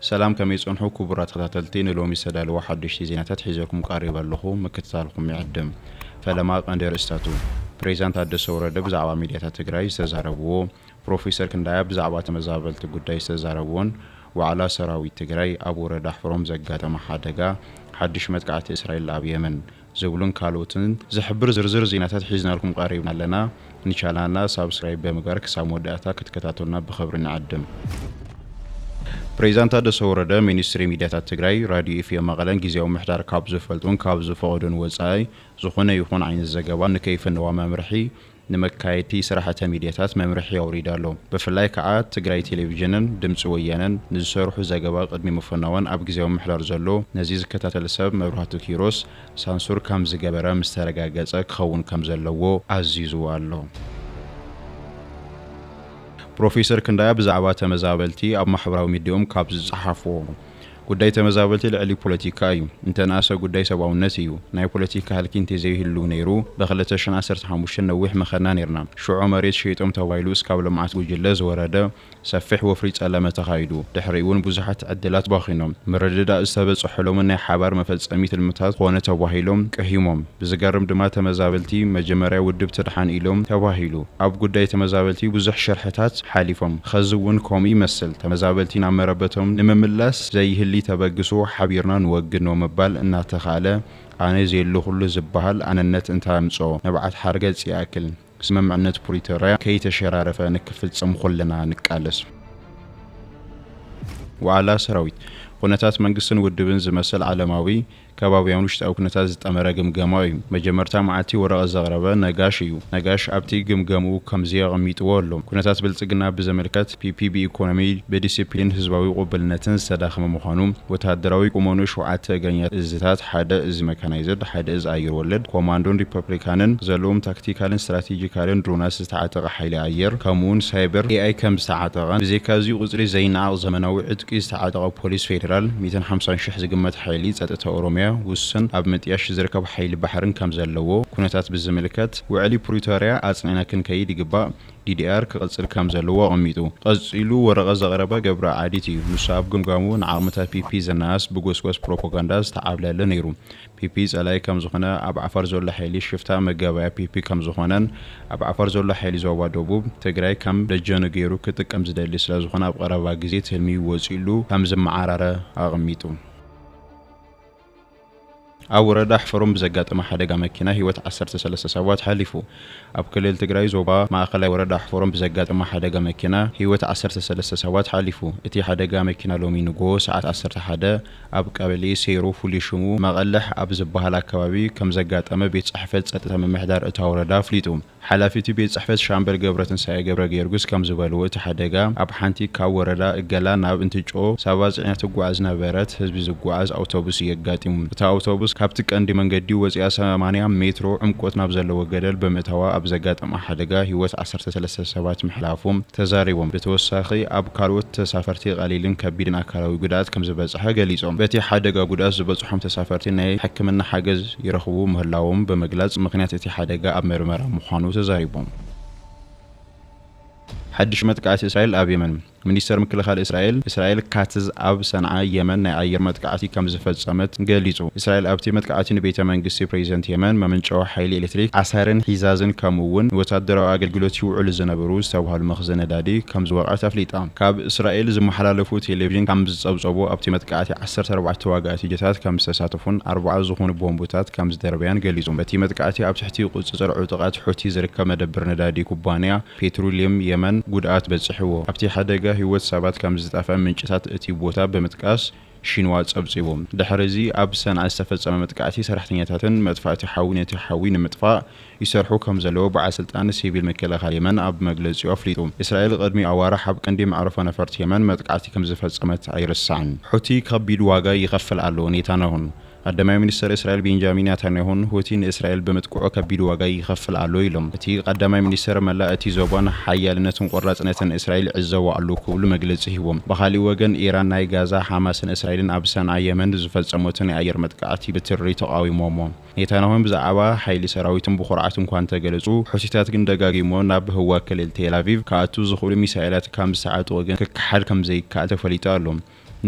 ሰላም፣ ከመይ ጸንሑ ክቡራት ተኸታተልቲ? ንሎሚ ዝተዳለወ ሓደሽቲ ዜናታት ሒዘልኩም ቀሪበ ኣለኹ፣ ምክትታልኩም ይዕድም። ፈለማ ቀንዲ ኣርእስታቱ። ፕሬዚዳንት ታደሰ ወረደ ብዛዕባ ሚድያታት ትግራይ ዝተዛረብዎ፣ ፕሮፌሰር ክንዳያ ብዛዕባ ተመዛበልቲ ጉዳይ ዝተዛረብዎን ዋዕላ ሰራዊት ትግራይ ኣብ ወረዳ ኣሕፈሮም ዘጋጠመ ሓደጋ፣ ሓድሽ መጥቃዕቲ እስራኤል ኣብ የመን ዝብሉን ካልኦትን ዝሕብር ዝርዝር ዜናታት ሒዝናልኩም ቀሪብና ኣለና። ንቻናልና ሳብስክራይብ ብምግባር ክሳብ መወዳእታ ክትከታተሉና ብኽብሪ ንዕድም። ፕሬዚዳንት ታደሰ ወረደ ሚኒስትሪ ሚድያታት ትግራይ፣ ራድዮ ኤፍኤም መቐለን ግዜያዊ ምምሕዳር ካብ ዝፈልጡን ካብ ዝፈቐዱን ወፃኢ ዝኾነ ይኹን ዓይነት ዘገባ ንከይፍነዋ መምርሒ ንመካየድቲ ስራሕተ ሚድያታት መምርሒ ኣውሪዱ ኣሎ። ብፍላይ ከዓ ትግራይ ቴሌቪዥንን ድምፂ ወያነን ንዝሰርሑ ዘገባ ቅድሚ ምፍናወን ኣብ ግዜያዊ ምምሕዳር ዘሎ ነዚ ዝከታተል ሰብ መብራህቱ ኪሮስ ሳንሱር ከም ዝገበረ ምስ ተረጋገፀ ክኸውን ከም ዘለዎ ኣዚዙ ኣሎ። ፕሮፌሰር ክንዳያ ብዛዕባ ተመዛበልቲ ኣብ ማሕበራዊ ሚድያኦም ካብ ዝፀሓፍዎ፣ ጉዳይ ተመዛበልቲ ልዕሊ ፖለቲካ እዩ። እንተንኣሰ ጉዳይ ሰብኣውነት እዩ። ናይ ፖለቲካ ህልኪ እንተዘይህሉ ነይሩ፣ ብ ክልተ ሽሕን ዓሰርተ ሓሙሽተን ነዊሕ ምኸድና ነይርና። ሽዑ መሬት ሸይጦም ተባሂሉ እስካብ ልምዓት ጉጅለ ዝወረደ ሰፊሕ ወፍሪ ጸለመ ተኻይዱ። ድሕሪኡ እውን ብዙሓት ዕድላት ባኺኖም። ምርድዳእ ዝተበጽሐሎምን ናይ ሓባር መፈጸሚ ትልምታት ኮነ ተባሂሎም ቅሂሞም። ብዝገርም ድማ ተመዛበልቲ መጀመርያ ውድብ ትድሓን ኢሎም ተባሂሉ። ኣብ ጉዳይ ተመዛበልቲ ብዙሕ ሽርሕታት ሓሊፎም። ኸዚ እውን ከምኡ ይመስል። ተመዛበልቲ ናብ መረበቶም ንምምላስ ዘይህሊ ተበግሶ ሓቢርና ንወግኖ ምባል እናተኻእለ፣ ኣነ ዘየለኹሉ ዝበሃል ኣነነት እንተምጽኦ፣ ንብዓት ሓርገጽ ይኣክል። ስምምዕነት ፕሪቶርያ ከይተሸራረፈ ንክፍጽም ኩልና ንቃለስ። ዋዕላ ሰራዊት። ኩነታት መንግስትን ውድብን ዝመስል ዓለማዊ፣ ከባብያውን ውሽጣዊ ኩነታት ዝጠመረ ግምገማ እዩ። መጀመርታ መዓልቲ ወረቐት ዘቕረበ ነጋሽ እዩ። ነጋሽ ኣብቲ ግምገምኡ ከምዚ ኣቐሚጥዎ ኣሎ። ኩነታት ብልጽግና ብዘመልከት፣ ፒፒ ብኢኮኖሚ፣ ብዲሲፕሊን፣ ህዝባዊ ቅቡልነትን ዝተዳኸመ ምዃኑ፣ ወተሃደራዊ ቁመኑ ሸውዓተ እግረኛ እዝታት፣ ሓደ እዚ መካናይዝድ፣ ሓደ እዚ ኣየር ወለድ፣ ኮማንዶን ሪፐብሊካንን ዘለዎም ታክቲካልን ስትራቴጂካልን ድሮናት ዝተዓጠቐ ሓይሊ ኣየር፣ ከምኡውን ሳይበር ኤኣይ ከም ዝተዓጠቐ፣ ብዘይካ እዚ ቁጽሪ ዘይነዓቕ ዘመናዊ ዕጥቂ ዝተዓጠቐ ፖሊስ ፌደራል፣ ሚእትን ሓምሳን ሽሕ ዝግመት ሓይሊ ጸጥታ ኦሮሚያ፣ ውሱን ኣብ ምጥያሽ ዝርከብ ሓይሊ ባሕርን ከም ዘለዎ፣ ኩነታት ብዝምልከት፣ ውዕሊ ፕሪቶርያ ኣጽኒዕና ክንከይድ ይግባእ፣ ዲዲኣር ክቕጽል ከም ዘለዎ ኣቐሚጡ። ቀጺሉ ወረቐት ዘቕረበ ገብረ ዓዲት እዩ። ንሱ ኣብ ግምጋሙ ንዓቕምታት ፒፒ ዝነኣስ ብጎስጓስ ፕሮፓጋንዳ ዝተዓብለለ ነይሩ። ፒፒ ጸላኢ ከም ዝኾነ፣ ኣብ ዓፋር ዘሎ ሓይሊ ሽፍታ መጋበያ ፒፒ ከም ዝኾነን፣ ኣብ ዓፋር ዘሎ ሓይሊ ዞባ ደቡብ ትግራይ ከም ደጀኑ ገይሩ ክጥቀም ዝደሊ ስለ ዝኾነ፣ ኣብ ቀረባ ግዜ ትልሚ ወጺሉ ከም ዝመዓራረ ኣቐሚጡ። ኣብ ወረዳ ኣሕፈሮም ብዘጋጠመ ሓደጋ መኪና ህይወት ዓሰርተ ሰለስተ ሰባት ሓሊፉ። ኣብ ክልል ትግራይ ዞባ ማእኸላይ ወረዳ ኣሕፈሮም ብዘጋጠመ ሓደጋ መኪና ህይወት ዓሰርተ ሰለስተ ሰባት ሓሊፉ። እቲ ሓደጋ መኪና ሎሚ ንግሆ ሰዓት ዓሰርተ ሓደ ኣብ ቀበሌ ሴሮ፣ ፍሉይ ሽሙ መቐልሕ ኣብ ዝበሃል ኣካባቢ ከም ዘጋጠመ ቤት ጽሕፈት ጸጥታ ምምሕዳር እታ ወረዳ ኣፍሊጡ። ሓላፊ እቲ ቤት ጽሕፈት ሻምበል ገብረትንሳኤ ገብረ ጊዮርጊስ ከም ዝበልዎ፣ እቲ ሓደጋ ኣብ ሓንቲ ካብ ወረዳ እገላ ናብ እንትጮ ሰባት ጽዒና ትጓዓዝ ዝነበረት ህዝቢ ዝጓዓዝ ኣውቶቡስ እዩ ኣጋጢሙ። እታ ኣውቶቡስ ካብቲ ቀንዲ መንገዲ ወጺኣ ሰማንያ ሜትሮ ዕምቆት ናብ ዘለዎ ገደል ብምእታዋ ኣብ ዘጋጠማ ሓደጋ ህይወት ዓሰርተ ሰለስተ ሰባት ምሕላፎም ተዛሪቦም። ብተወሳኺ ኣብ ካልኦት ተሳፈርቲ ቀሊልን ከቢድን ኣካላዊ ጉድኣት ከም ዝበጽሐ ገሊጾም። በቲ ሓደጋ ጉድኣት ዝበጽሖም ተሳፈርቲ ናይ ሕክምና ሓገዝ ይረኽቡ ምህላዎም ብምግላጽ፣ ምኽንያት እቲ ሓደጋ ኣብ መርመራ ምዃኑ ተዛሪቦም። ሓድሽ መጥቃዕቲ እስራኤል ኣብ የመን። ሚኒስተር ምክልኻል እስራኤል፣ እስራኤል ካትዝ ኣብ ሰንዓ የመን ናይ ኣየር መጥቃዕቲ ከም ዝፈጸመት ገሊጹ። እስራኤል ኣብቲ መጥቃዕቲ ንቤተ መንግስቲ ፕሬዚደንት የመን፣ መመንጨዊ ሓይሊ ኤሌክትሪክ፣ ዓሳርን ሒዛዝን፣ ከምኡ እውን ንወታደራዊ ኣገልግሎት ይውዕሉ ዝነበሩ ዝተባህሉ መኽዘን ነዳዲ ከም ዝወቕዐት ኣፍሊጣ። ካብ እስራኤል ዝመሓላለፉ ቴሌቪዥን ከም ዝጸብጸቦ፣ ኣብቲ መጥቃዕቲ ዓሰርተ ኣርባዕተ ተዋጋእቲ ጀታት ከም ዝተሳተፉን ኣርባዓ ዝኾኑ ቦምቡታት ከም ዝደርበያን ገሊጹ። በቲ መጥቃዕቲ ኣብ ትሕቲ ቁጽጽር ዕጡቓት ሑቲ ዝርከብ መደብር ነዳዲ ኩባንያ ፔትሮሊየም የመን ጉድኣት በጺሕዎ። ኣብቲ ሓደጋ ህይወት ሰባት ከም ዝጠፍአ ምንጭታት እቲ ቦታ ብምጥቃስ ሺንዋ ጸብጺቡ። ድሕሪ እዚ ኣብ ሰንዓ ዝተፈጸመ መጥቃዕቲ ሰራሕተኛታትን መጥፋእቲ ሓዊ ነቲ ሓዊ ንምጥፋእ ይሰርሑ ከም ዘለዉ በዓል ስልጣን ሲቪል ምክልኻል የመን ኣብ መግለጺኡ ኣፍሊጡ። እስራኤል ቅድሚ ኣዋርሕ ኣብ ቀንዲ መዕረፎ ነፈርቲ የመን መጥቃዕቲ ከም ዝፈጸመት ኣይርሳዕን። ሑቲ ከቢድ ዋጋ ይኸፍል ኣሎ፣ ኔታንያሁን። ቀዳማይ ሚኒስተር እስራኤል ቤንጃሚን ናታንያሁን፣ ሑቲ ንእስራኤል ብምጥቅዑ ከቢድ ዋጋ ይኸፍል ኣሎ ኢሎም። እቲ ቀዳማይ ሚኒስተር መላእ እቲ ዞባን ሓያልነትን ቆራጽነትን እስራኤል ይዕዘቦ ኣሎ ክብሉ መግለጺ ሂቦም። ብኻሊእ ወገን፣ ኢራን ናይ ጋዛ፣ ሓማስን እስራኤልን ኣብ ሰንዓ የመን ዝፈጸሞትን ናይ ኣየር መጥቃዕቲ ብትሪ ተቓዊሞሞ። ኔታንያሁን ብዛዕባ ሓይሊ ሰራዊትን ብኹርዓት እንኳ እንተገለጹ፣ ሑቲታት ግን ደጋጊሞም ናብ ህዋ ክልል ቴል ኣቪቭ ክኣቱ ዝኽእሉ ሚሳኤላት ከም ዝተዓጠቑ ግን ክከሓድ ከም ዘይከኣል ተፈሊጡ ኣሎ።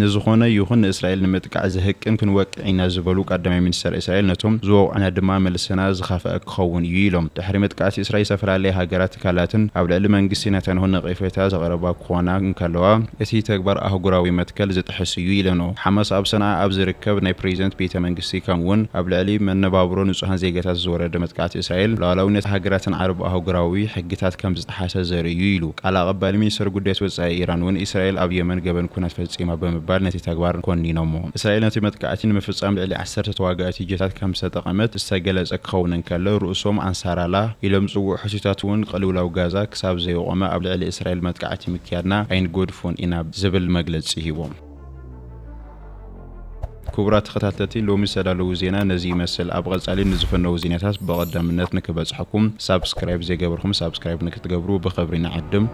ንዝኾነ ይኹን ንእስራኤል ንምጥቃዕ ዝህቅን ክንወቅዕ ኢና ዝበሉ ቀዳማይ ሚኒስተር እስራኤል፣ ነቶም ዝወቕዑና ድማ መልስና ዝኸፍአ ክኸውን እዩ ኢሎም። ድሕሪ መጥቃዕቲ እስራኤል ዝተፈላለያ ሃገራት ትካላትን ኣብ ልዕሊ መንግስቲ ናታንያሁ ነቐፌታ ዘቕረባ ክኾና እንከለዋ፣ እቲ ተግባር ኣህጉራዊ መትከል ዝጥሕስ እዩ ኢለንኦ። ሓማስ ኣብ ሰንዓ ኣብ ዝርከብ ናይ ፕሬዚደንት ቤተ መንግስቲ ከምኡውን ኣብ ልዕሊ መነባብሮ ንጹሃን ዜጋታት ዝወረደ መጥቃዕቲ እስራኤል ሉዓላዊነት ሃገራትን ዓረብ ኣህጉራዊ ሕግታት ከም ዝጠሓሰ ዘርኢ እዩ ኢሉ። ቃል ኣቐባሊ ሚኒስተር ጉዳያት ወጻኢ ኢራን እውን እስራኤል ኣብ የመን ገበን ኩናት ፈጺማ ብምባል ነቲ ተግባር ኮኒኖሞ። እስራኤል ነቲ መጥቃዕቲ ንምፍጻም ልዕሊ ዓሰርተ ተዋጋእቲ ጀታት ከም ዝተጠቐመት ዝተገለጸ ክኸውን እንከሎ፣ ርእሶም ኣንሳራላ ኢሎም ዝጽውዑ ሕሱታት እውን ቅልውላው ጋዛ ክሳብ ዘየቖመ ኣብ ልዕሊ እስራኤል መጥቃዕቲ ምክያድና ኣይንገድፎን ኢና ዝብል መግለጺ ሂቦም። ክቡራት ተኸታተልቲ፣ ሎሚ ዝተዳለዉ ዜና ነዚ ይመስል። ኣብ ቐጻሊ ንዝፈነዉ ዜናታት ብቐዳምነት ንክበጽሐኩም ሳብስክራይብ ዘይገበርኩም ሳብስክራይብ ንክትገብሩ ብኽብሪ ንዕድም።